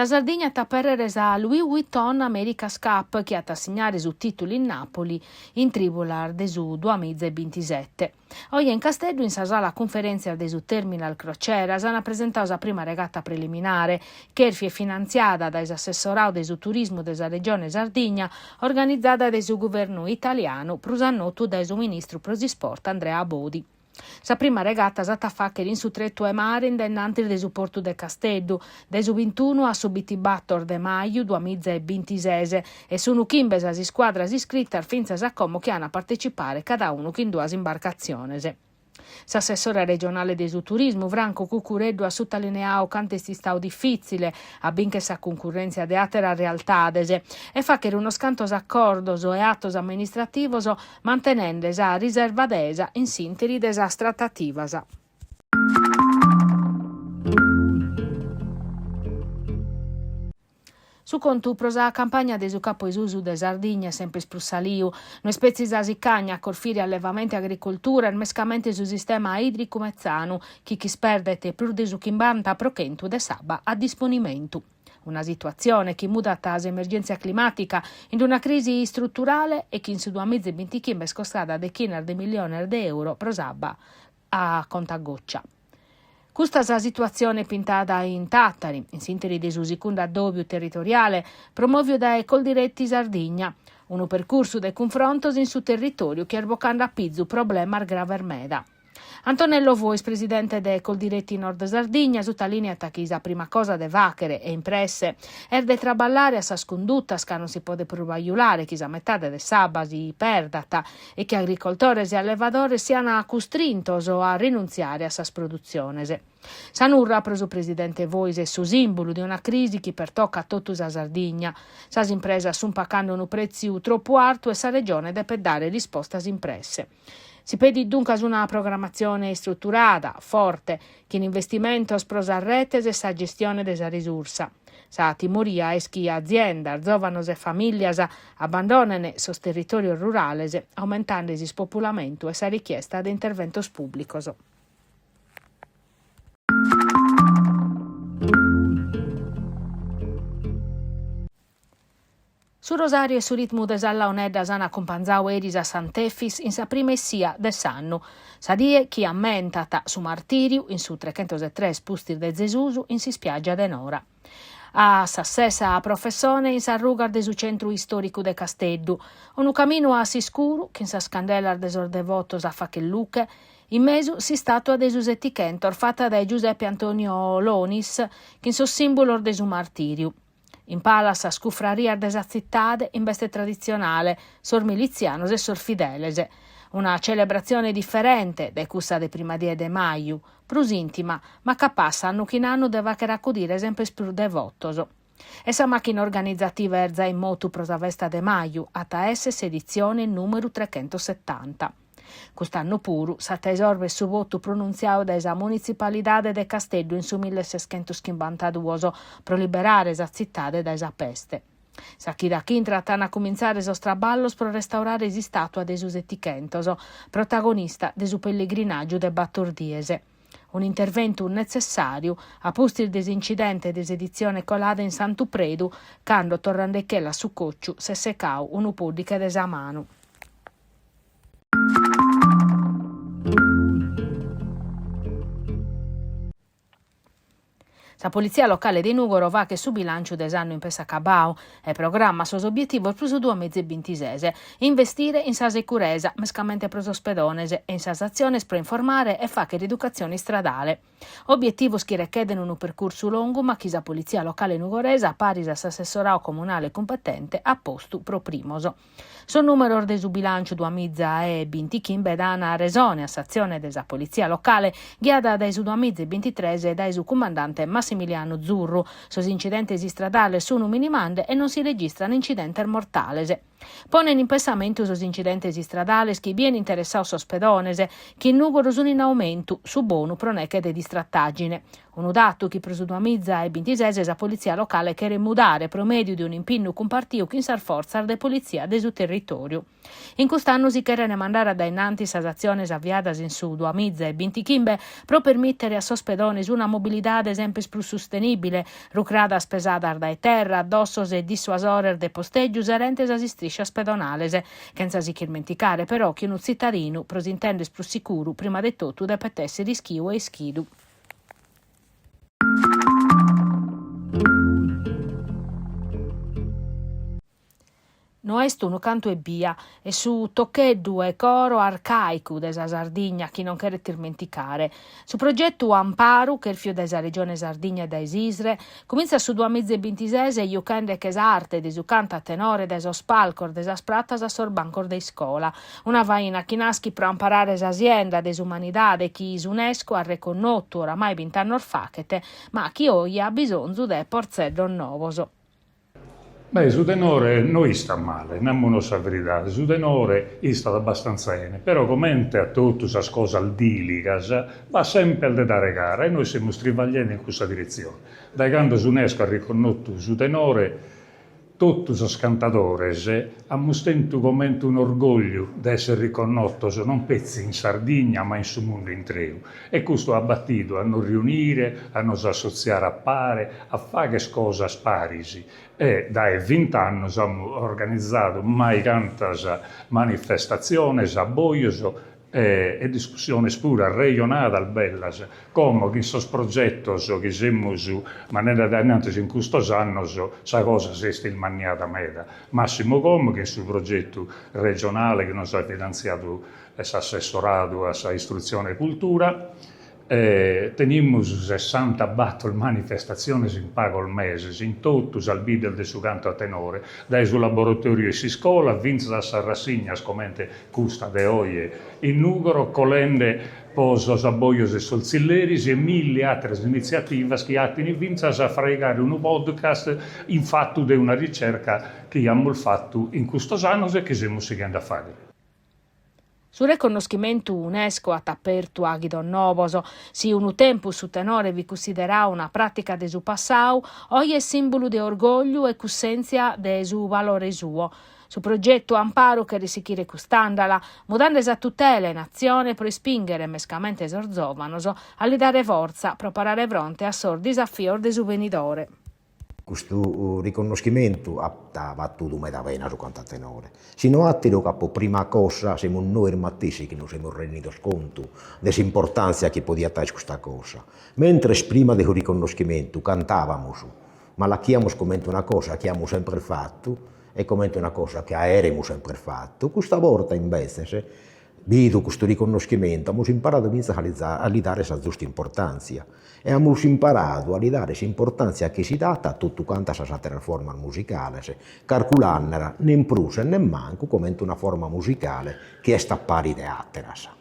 Sa Sardigna at a pèrdere sa Louis Vuitton America's Cup chi at a signare su tìtulu in Nàpoli in trìbulas de su duamiza e bintisete. Oje in Casteddu in sa sala cunferèntzias de su Terminal Crocieras ant presentadu sa prima regata preliminare, chèrfia e finantziada dae s'Assessoradu de su Turismu de sa Regione Sardigna, organizada dae su Guvernu italianu, prus a notu dae su ministru pro s'isport Andrea Abodi. Sa prima regata s'at a fàghere in su tretu 'e mare in dae innantis de su portu de Casteddu, dae su bintunu a su bintibator de maju duamiza e bintises, e sunu chimbe sas iscuadras iscritas fintzas a como chi an a partecipare cadaunu chin duas imbarcatziones. S'assessore regionale de su Turismu, Franco Cuccureddu at sutalineadu cantu est istadu difìtzile a bìnchere sa cuncurrèntzia de àteras realtades e fàghere unos cantos acordos e atos amministrativos mantenende sa riservadesa in s'ìnteri de sas tratativas. Su contu pro sa campagna de su Capu 'e Susu de Sardigna est semper prus saliu. No est petzi sa sicagna a corfire allevamentu e agricoltura, est mescamente su sistema ìdricu metzanu chi ch'isperdet prus de su chimbanta pro chentu de s'abba a disponimentu. Una situatzione chi mudat s'emergèntzia climàtica in una crisi istruturale e chi in su duamiza e bintichimbe est costada dechinas de milliones de euro pro s'abba a contagoccia. Custa sa situatzione pintada in Tàtari, in s'ìnteri de su segundu addòbiu territoriale promòviu dae Coldiretti Sardigna, unu percursu de cunfrontos in su territòriu chi est bocande a pizu problemas graves meda. Antonello Fois, presidente de Coldiretti Nord Sardigna, sutalìniat chi sa prima cosa de fàghere, e in presse, est de traballare a sas cundutas ca non si podet prus bajulare chi sa metade de s'abba si perdat e chi agricoltores e allevadores siant custrintos a rinuntziare a sas produtziones. Sa Nurra pro su presidente Fois est su sìmbulu de una crisi chi pertocat totu sa Sardigna. Sas impresas sunt pacande unu prètziu tropu artu e sa Regione depet dare rispostas in presse. Si pedit duncas una programmatzione istruturada, forte, chin investimentos pro sas retes e sa gestione de sa risursa. Sa timoria est chi aziendas, zòvanos e famìllias abbandonen sos territòrios rurales, aumentende s'ispopulamentu e sa richiesta de interventos pùblicos. Su rosariu e su ritmu de sas launeddas an acumpanzadu eris a Sant'Efis in sa prima essia de s'annu, sa die chi ammentat su martiriu in su trechentosetres pustis de Zesus in s'ispiàgia de Nora. A sas ses sa professone in sas rugas de su centru istòricu de Casteddu, unu caminu a s'iscuru chin sas candelas de sos devotos a fagher luche, in mesu s'istàtua de su Setichentos fata dae Giuseppe Antonio Lonis chin sos sìmbulos de su martìriu. In palas sas cufrarias de sa tzitade in beste traditzionale, sos militzianos e sos fideles. Una celebratzione diferente dae cussa de prima die de maju, prus ìntima, ma capassa annu chin annu de fàghere acudire semper prus devotos. E sa màchina organizativa est zai in motu pro sa festa de maju, at a èssere s'editzione nùmeru trechentosetanta. Cust'annu puru s'at a isorver su votu pronuntziadu dae sa Munitzipalidade de Casteddu in su millesesschentoschimbantaduos pro liberare sa tzitade dae sa peste. Sa chida ch'intrat an a cumintzare sos traballos pro restaurare s'istàtua de su Setichentos, protagonista de su pellegrinàgiu de bator dies. Un'interventu netzessàriu a pustis de s'incidente de s'editzione colada in Santu Predu, cando torrandechela a su còciu s'est secadu unu pòddighe de sa manu. Sa Politzia Locale de Nùgoro faghet su bilànciu de s'annu in pessu acabadu e programmat sos obietivos pro su duamiza e bintises, investire in sa securesa, mescamente pro sos pedones, e in sas atziones pro informare e fàghere educatzione istradale. Obietivos chi rechedent unu percursu longu ma chi sa Politzia Locale nugoresa, paris a s'assessoradu comunale cumpetente, at postu pro primos. Sos nùmeros de su bilànciu duamiza e bintichimbe dan resone a s'atzione de sa Politzia Locale, ghiada dae su duamiza e bintitres dae su cumandante Massimiliano Zurru. Sos incidentes istradales sun minimande e non si registran incidentes mortales. Ponen in pensamentu sos incidentes istradales chi bien interessados sos pedones, chi in Nùgoro sun in aumentu, su bonu pro neche de distratàgine. Unu datu chi pro su duamiza e bintises sa politzia locale cheret mudare pro mèdiu de un'impinnu cumpartiu chin sas fortzas de politzia de su territòriu. In cust'annu si cheren mandare a dae innantis sas atziones aviadas in su duamiza e bintichimbe pro permìtere a sos pedones una mobilidade semper prus sustenìbile, rucradas pesadas dae terra, dossos e dissuasores de postègiu serente sas istriscias pedonales, chentza si ch'irmenticare però chi unu tzitadinu, pro s'intender prus sicuru, prima de totu depet èssere ischiu e ischidu. No est unu cantu ebbia, est su tocheddu 'e coro arcàicu de sa Sardigna chi non cheret irmenticare. Su progetu Amparu, chèrfiu dae sa Regione Sardigna e dae s'ISRE, cumintzat su duamiza e bintises juchende-che s'arte de su cantu a tenore dae sos palcos de sas pratas a sos bancos de iscola. Una faina chi naschit pro amparare sa sienda de s'umanidade chi s'UNESCO at reconnotu oramai bint'annos faghet, ma chi oje at bisonzu de portzeddos novos. Beh, su tenore no istat male, namunos sa veridade, su tenore istat abbastanza 'ene, però comente a totu sas cosas dìligas b'at semper de dare cara e nois semus tribagliende in cussa diretzione. Dae cando s'UNESCO at riconnotu su tenore Totu sos cantadores amus tentu comente un'orgògliu de èssere riconnotos non petzi in Sardigna ma in su mundu intreu e custu at batidu a nos riunire, a nos assotziare a pare, a fagher cosas paris e dae vint'annos amus organizadu maicantas manifestatziones, abbojos e discussiones puru, arrejonadas bellas. Como chin sos progetos chi semus mandende a dae innantis in custos annos sa cosa s'est ismanniada meda, massimu como chin su progetu regionale chi nos at finantziadu s'assessoradu a sa istrutzione e cultura Tenimus sessantabator manifestatziones in pagos meses in totu sas biddas de su cantu a tenore, dae su laboratòriu 'e s'iscola fintzas a sas rassignas comente custa de oje in Nùgoro, colende po sos abbojos 'e sos tzilleris e milli àteras initziativas chi 'atin fintzas a fraigare unu podcast in fatu de una ricerca chi amus fatu in custos annos e chi semus sighende a fàghere. Su reconnoschimentu Unesco at apertu àghidos novos. Si unu tempus su tenore fit cunsideradu una pràtica de su passadu, oje est sìmbulu de orgògliu e cussèntzia de su valore suo. Su progetu Amparu cheret sighire cust'àndala, mudande sa tutela in atzione pro ispìnghere mescamente sos zòvanos a li dare fortza pro parare fronte a sos disafios de su benidore. Custu riconnoschimentu at fatu meda bene a su cantu a tenore, si no àteru ca po prima cosa semus nois matessi chi nos semus rennidos contu de s'importàntzia chi podiat aer custa cosa, mentres prima de su riconnoschimentu cantàbamus, ma l'achiamus comente una cosa chi amus semper fatu e comente una cosa chi aeremus semper fatu, custa borta imbetzes Bidu custu riconnoschimentu amus imparadu fintzas a li dare sa giusta importàntzia e amus imparadu a li dare s'importàntzia chi si dat a totu cantas sas àteras formas musicales, carculàndela nen prus e nen mancu comente una forma musicale chi est a pari de àteras.